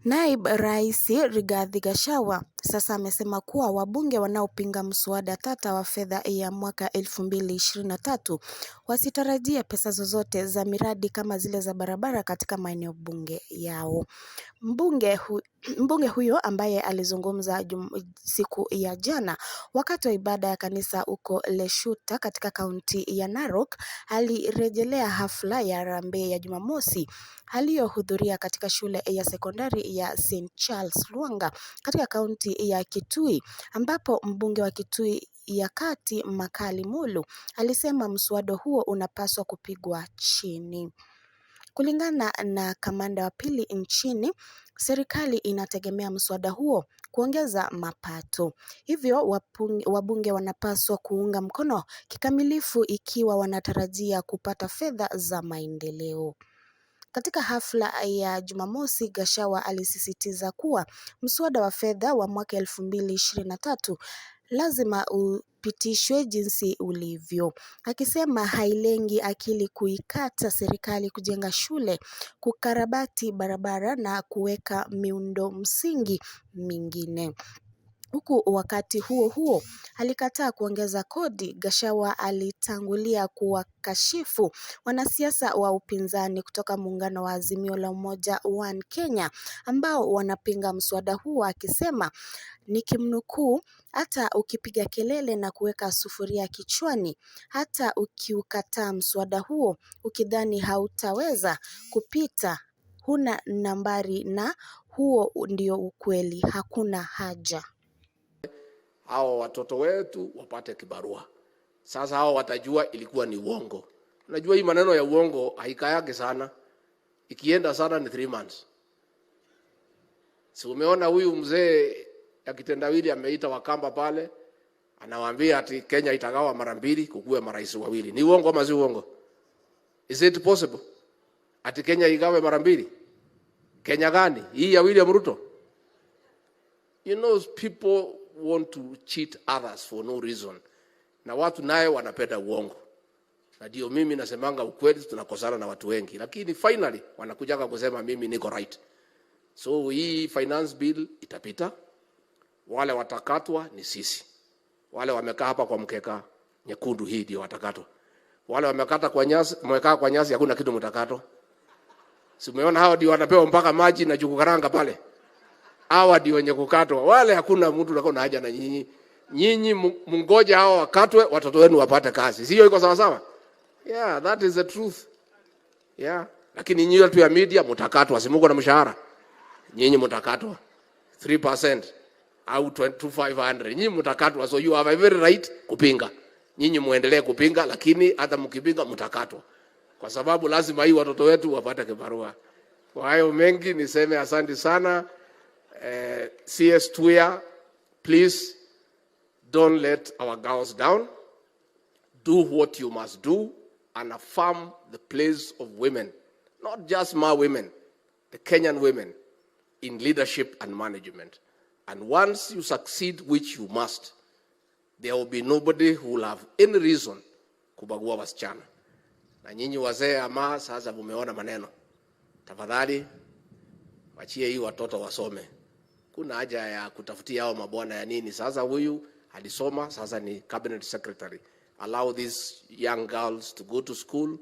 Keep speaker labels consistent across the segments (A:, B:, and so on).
A: Naibu Rais Rigathi Gachagua sasa amesema kuwa wabunge wanaopinga mswada tata wa fedha ya mwaka 2023 wasitarajie pesa zozote za miradi kama zile za barabara katika maeneo bunge yao. Mbunge huyo ambaye alizungumza siku ya jana wakati wa ibada ya kanisa huko Leshuta katika kaunti ya Narok, alirejelea hafla ya harambee ya Jumamosi aliyohudhuria katika shule ya sekondari ya St Charles Lwanga katika kaunti ya Kitui, ambapo mbunge wa Kitui ya Kati Makali Mulu alisema mswada huo unapaswa kupigwa chini. Kulingana na kamanda wa pili nchini, serikali inategemea mswada huo kuongeza mapato. Hivyo wabunge wanapaswa kuunga mkono kikamilifu ikiwa wanatarajia kupata fedha za maendeleo. Katika hafla ya Jumamosi, Gachagua alisisitiza kuwa mswada wa fedha wa mwaka 2023 lazima upitishwe jinsi ulivyo, akisema hailengi akili kuikata serikali kujenga shule, kukarabati barabara na kuweka miundo msingi mingine. Huku wakati huo huo alikataa kuongeza kodi. Gachagua alitangulia kuwakashifu wanasiasa wa upinzani kutoka muungano wa Azimio la Umoja One Kenya ambao wanapinga mswada huo, akisema, nikimnukuu, "Hata ukipiga kelele na kuweka sufuria kichwani, hata ukiukataa mswada huo ukidhani hautaweza kupita, huna nambari na huo ndio ukweli, hakuna haja."
B: Hao watoto wetu wapate kibarua. Sasa hao watajua ilikuwa ni uongo. Unajua hii maneno ya uongo haikayake sana, ikienda sana ni 3 months. Si umeona huyu mzee ya kitendawili ameita Wakamba pale, anawaambia ati Kenya itagawa mara mbili, kukuwe marais wawili. Ni uongo ama si uongo? Is it possible? Ati Kenya igawe mara mbili? Kenya gani? Hii ya William Ruto? People want to cheat others for no reason. Na watu naye wanapenda uongo. Na ndio mimi nasemanga ukweli, tunakosana na watu wengi, lakini finally wanakujaga kusema mimi niko right. So hii finance bill itapita, wale watakatwa ni sisi. Wale wamekaa hapa kwa mkeka nyekundu, hii ndio watakatwa. Wale wamekata kwa nyasi, wamekaa kwa nyasi, hakuna kitu mtakatwa. Si umeona hao ndio wanapewa mpaka maji na njugu karanga pale? Hawa ndio wenye kukatwa. Wale hakuna mtu anakuwa na haja na nyinyi. Nyinyi mungoje hao wakatwe, watoto wenu wapate kazi. Sio iko sawa sawa? Yeah, that is the truth. Yeah. Lakini nyinyi watu ya media mtakatwa, si muko na mshahara? Nyinyi mtakatwa 3% au 2500. Nyinyi mtakatwa, so you have a very right kupinga. Nyinyi muendelee kupinga, lakini hata mkipinga mtakatwa, kwa sababu lazima hii watoto wetu wapate kibarua. Kwa hayo mengi niseme asante sana. CS Tuya, please don't let our girls down. Do what you must do and affirm the place of women, not just my women, the Kenyan women in leadership and management. And once you succeed, which you must, there will be nobody who will have any reason kubagua wasichana. Na nyinyi wazee ama sasa mumeona maneno, tafadhali wachie hii watoto wasome. Kuna haja ya kutafutia hao mabwana ya nini? Sasa huyu alisoma, sasa ni cabinet secretary. Allow these young girls to go to school,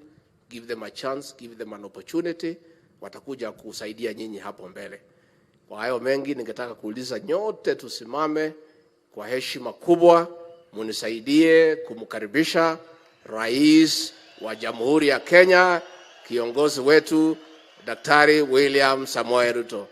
B: give them a chance, give them an opportunity. Watakuja kusaidia nyinyi hapo mbele. Kwa hayo mengi, ningetaka kuuliza nyote tusimame kwa heshima kubwa, munisaidie kumkaribisha Rais wa Jamhuri ya Kenya, kiongozi wetu, Daktari William Samoei Ruto.